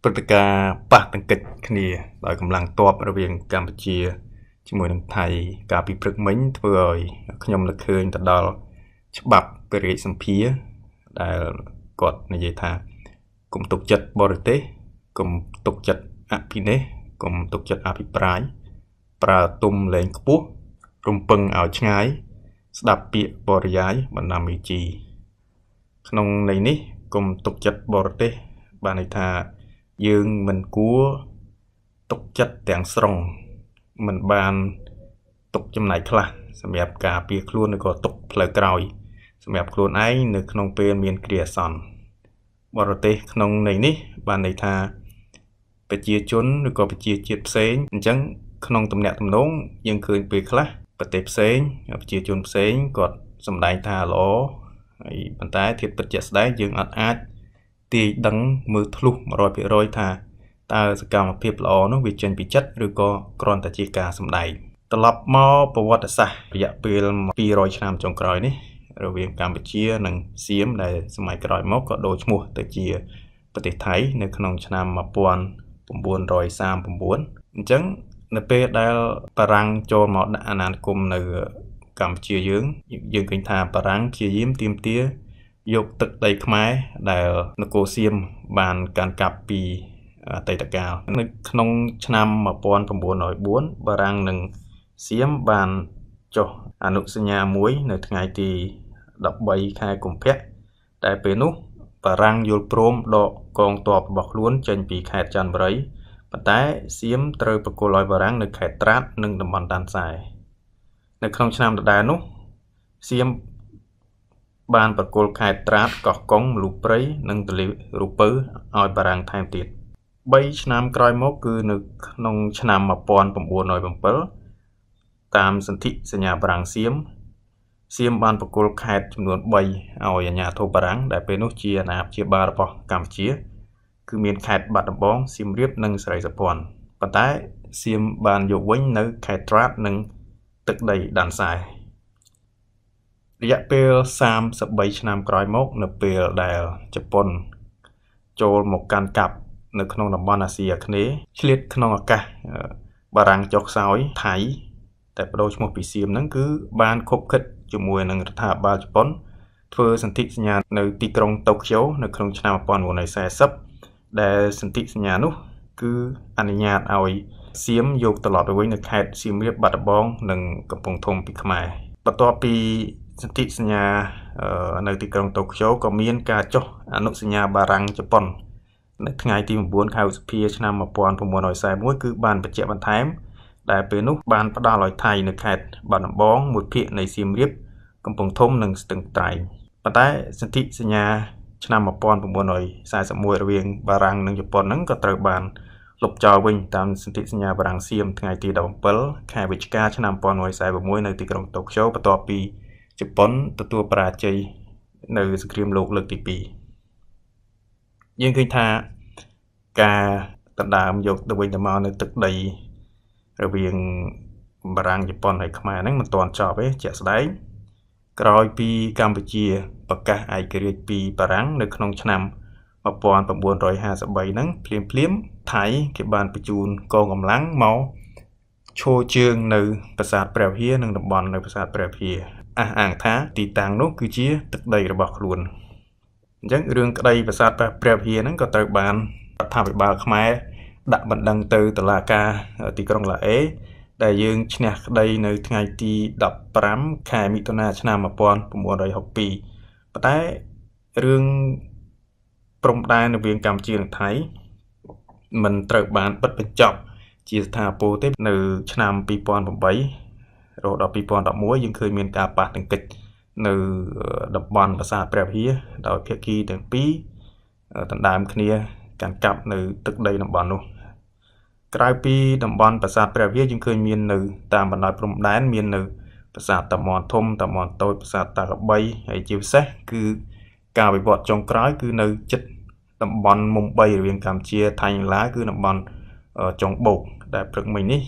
ព្រឹត្តិការណ៍ប៉ះទង្គិចគ្នាដោយកម្លាំងទ័ពរវាងកម្ពុជាជាមួយនឹងថៃកាលពីព្រឹកមិញធ្វើឲ្យខ្ញុំនឹកឃើញទៅដល់ច្បាប់ព្រះរាជសម្ភារដែលគាត់និយាយថាកុំទុកចិត្តបរទេសកុំទុកចិត្តអភិនេស្ក្រម៍កុំទុកចិត្តអភិប្រាយប្រើទុំលែងខ្ពស់រំពឹងឲ្យឆ្ងាយស្ដាប់ពាក្យបរិយាយបណ្ដាំមីជីក្នុងន័យនេះកុំទុកចិត្តបរទេសបានន័យថាយើងមិនគួរទុកចិត្តទាំងស្រុងមិនបានទុកចំណែកខ្លះសម្រាប់ការពារខ្លួនឬក៏ទុកផ្លូវក្រោយសម្រាប់ខ្លួនឯងនៅក្នុងពេលមានគ្រាអាសន្នបរទេសក្នុងន័យនេះបានន័យថាប្រជាជនឬក៏ប្រជាជាតិផ្សេងអញ្ចឹងក្នុងទំនាក់ទំនងយើងឃើញពេលខ្លះប្រទេសផ្សេងប្រជាជនផ្សេងគាត់សម្ដែងថាល្អហើយប៉ុន្តែធាតុពិតជាក់ស្ដែងយើងអត់អាចទាយដឹងមើលធ្លុះ 100% ថាតើសកម្មភាពល្អនោះវាចេញពីចិត្តឬក៏គ្រាន់តែជាការសម្ដែងត្រឡប់មកប្រវត្តិសាស្ត្ររយៈពេល200ឆ្នាំចុងក្រោយនេះរវាងកម្ពុជានិងសៀមដែលសម័យក្រោយមកក៏ដូរឈ្មោះទៅជាប្រទេសថៃនៅក្នុងឆ្នាំ1939អញ្ចឹងនៅពេលដែលបារាំងចូលមកដាក់អាណានិគមនៅកម្ពុជាយើងឃើញថាបារាំងព្យាយាមទាមទារយកទឹកដីខ្មែរដែលនគរសៀមបានកាន់កាប់ពីអតីតកាលនៅក្នុងឆ្នាំ1904បារាំងនិងសៀមបានចុះអនុសញ្ញាមួយនៅថ្ងៃទី13ខែកុម្ភៈតែពេលនោះបារាំងយល់ព្រមដកកងទ័ពរបស់ខ្លួនចេញពីខេត្តចន្ទបុរីប៉ុន្តែសៀមត្រូវប្រគល់ឲ្យបារាំងនៅខេត្តត្រាតនិងតំបន់តានសែនៅក្នុងឆ្នាំដដែលនោះសៀមបានប្រគល់ខេត្តត្រាតកោះកុងមលុះព្រៃនិងទន្លេរូពៅឲ្យបារាំងថែមទៀត3ឆ្នាំក្រោយមកគឺនៅក្នុងឆ្នាំ1907តាមសន្ធិសញ្ញាបារាំងសៀមបានប្រគល់ខេត្តចំនួន3ឲ្យអាជ្ញាធរបារាំងដែលពេលនោះជាអាណាព្យាបាលរបស់កម្ពុជាគឺមានខេត្តបាត់ដំបងសៀមរាបនិងសិរីសោភ័ណប៉ុន្តែសៀមបានយកវិញនៅខេត្តត្រាតនិងទឹកដីដានសែរយៈពេល33ឆ្នាំក្រោយមកនៅពេលដែលជប៉ុនចូលមកកាន់កាប់នៅក្នុងតំបន់អាស៊ីអាគ្នេយ៍ឆ្លៀតក្នុងឱកាសបារាំងចុះខ្សោយថៃតែបដូរឈ្មោះពីសៀមហ្នឹងគឺបានខុបខិតជាមួយនឹងរដ្ឋាភិបាលជប៉ុនធ្វើសន្ធិសញ្ញានៅទីក្រុងតូក្យូនៅក្នុងឆ្នាំ1940ដែលសន្ធិសញ្ញានោះគឺអនុញ្ញាតឲ្យសៀមយកត្រឡប់ទៅវិញនៅខេត្តសៀមរាបបាត់ដំបងនិងកំពង់ធំពីខ្មែរបន្ទាប់ពីសន្ធិសញ្ញានៅទីក្រុងតូក្យូក៏មានការចុះអនុសញ្ញាបារាំងជប៉ុននៅថ្ងៃទី9ខែឧសភាឆ្នាំ1941គឺបានបញ្ជាក់បន្ថែមដែលពេលនោះបានផ្ដល់ឲ្យថៃនៅខេត្តបាត់ដំបងមួយភាគនៃសៀមរាបកំពង់ធំនិងស្ទឹងត្រែងប៉ុន្តែសន្ធិសញ្ញាឆ្នាំ1941រវាងបារាំងនិងជប៉ុនហ្នឹងក៏ត្រូវបានលុបចោលវិញតាមសន្ធិសញ្ញាបារាំងសៀមថ្ងៃទី17ខែវិច្ឆិកាឆ្នាំ1946នៅទីក្រុងតូក្យូបន្ទាប់ពីជប៉ុនទទួលបរាជ័យនៅសង្គ្រាមលោកលើកទី2យើងឃើញថាការដណ្ដើមយកទៅវិញទៅមកនៅទឹកដីរវាងបារាំងជប៉ុនហើយខ្មែរហ្នឹងមិនទាន់ចប់ទេជាក់ស្ដែងក្រោយពីកម្ពុជាប្រកាសឯករាជ្យពីបារាំងនៅក្នុងឆ្នាំ1953ហ្នឹងភ្លាមៗថៃគេបានបញ្ជូនកងកម្លាំងមកឈរជើងនៅប្រាសាទព្រះវិហារនិងតំបន់នៅប្រាសាទព្រះវិហារអះអាងថាទីតាំងនោះគឺជាទឹកដីរបស់ខ្លួនអញ្ចឹងរឿងក្តីប្រាសាទព្រះវិហារហ្នឹងក៏ត្រូវបានរដ្ឋាភិបាលខ្មែរដាក់បណ្ដឹងទៅតុលាការទីក្រុងឡាអេដែលយើងឈ្នះក្តីនៅថ្ងៃទី15ខែមិថុនាឆ្នាំ1962ប៉ុន្តែរឿងព្រំដែនរវាងកម្ពុជានិងថៃមិនត្រូវបានបិទបញ្ចប់ជាស្ថាពរទេនៅឆ្នាំ2008រហូតដល់2011យើងឃើញមានការប៉ះទង្គិចនៅតំបន់ប្រាសាទព្រះវិហារដោយភាគីទាំងពីរដណ្ដើមគ្នាកាន់កាប់នៅទឹកដីតំបន់នោះក្រៅពីតំបន់ប្រាសាទព្រះវិហារយើងឃើញមាននៅតាមបណ្ដោយព្រំដែនមាននៅប្រាសាទតាមាន់ធំតាមាន់តូចប្រាសាទតាក្របីហើយជាពិសេសគឺការវិវត្តចុងក្រោយគឺនៅជិតតំបន់មុំ3រវាងកម្ពុជាថៃនិងឡាវគឺតំបន់ចុងបូកដែលព្រឹកមិញនេះ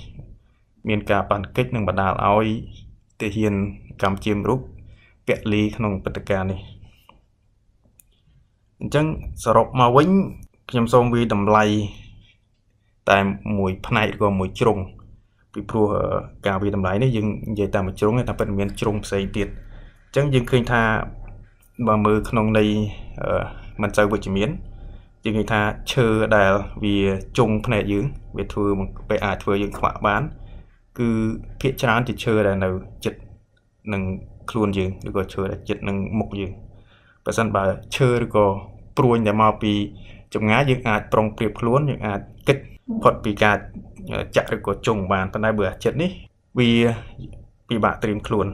មានការប៉ះទង្គិចនិងបណ្ដាលឲ្យទាហានកម្ពុជាមួយរូបពលីក្នុងព្រឹត្តិការណ៍នេះអញ្ចឹងសរុបមកវិញ ខ្ញុំសូមវាយតម្លៃតែមួយផ្នែកឬក៏មួយជ្រុងពីព្រោះការវាយតម្លៃនេះយើងនិយាយតាមមួយជ្រុងទេតែពិតមានជ្រុងផ្សេងទៀតអញ្ចឹងយើងឃើញថាបើមើលក្នុងន័យមិនសូវវិជ្ជមានយើងឃើញថាឈើដែលវាជុងភ្នែកយើងវាធ្វើពេលអាចធ្វើយើងខ្វាក់បានគឺភាគច្រើនជាឈើដែលនៅជិតនឹងខ្លួនយើងឬក៏ឈើដែលជិតនឹងមុខយើងបើសិនបើឈើឬក៏ព្រួញដែលមកពីចម្ងាយយើងអាចប្រុងប្រៀបខ្លួនយើងអាចគិតផុតពីការចាក់ឬក៏ជុងបានប៉ុន្តែបើអាចិត្តនេះវាពិបាកត្រៀមខ្លួន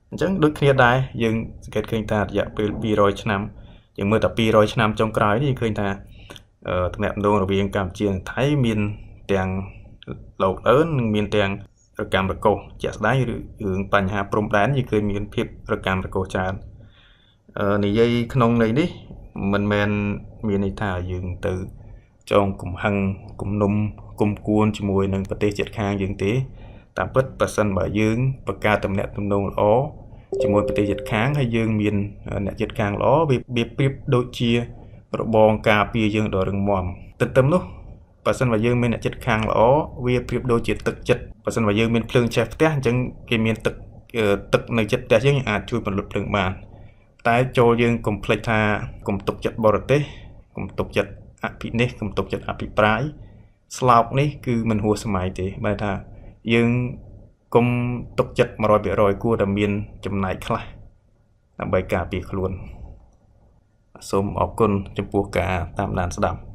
អញ្ចឹងដូចគ្នាដែរយើងសង្កេតឃើញថារយៈពេល200ឆ្នាំយើងមើលតែ200ឆ្នាំចុងក្រោយនេះយើងឃើញថាទំនាក់ទំនងរវាងកម្ពុជានិងថៃមានទាំងលោកអឿននិងមានទាំងរកម្មរកុសជាក់ស្ដែងឬរឿងបញ្ហាព្រំដែនយើងឃើញមានភាពរកម្មរកុសច្រើននិយាយក្នុងន័យនេះមិនមែនមានន័យថាយើងទៅចងកំហឹងគំនុំគុំគួនជាមួយនឹងប្រទេសជិតខាងយើងទេតាមពិតបើសិនបើយើងបង្កើតទំនាក់ទំនងល្អជាមួយប្រទេសជិតខាងហើយយើងមានអ្នកជិតខាងល្អវាប្រៀបដូចជារបងការពារយើងដ៏រឹងមាំទន្ទឹមនោះបើសិនបើយើងមានអ្នកជិតខាងល្អវាប្រៀបដូចជាទឹកចិត្តបើសិនបើយើងមានភ្លើងឆេះផ្ទះអញ្ចឹងគេមានទឹកនៅជិតផ្ទះយើងអាចជួយពន្លត់ភ្លើងបានតែចូលយើងកុំភ្លេចថាកុំទុកចិត្តបរទេសកុំទុកចិត្តអភិនិះកុំទុកចិត្តអភិប្រាយស្លោកនេះគឺមិនហួសសម័យទេបែរថាយើងកុំទុកចិត្ត 100% គួរតែមានចំណែកខ្លះដើម្បីការពារខ្លួនសូមអរគុណចំពោះការតាមដានស្ដាប់។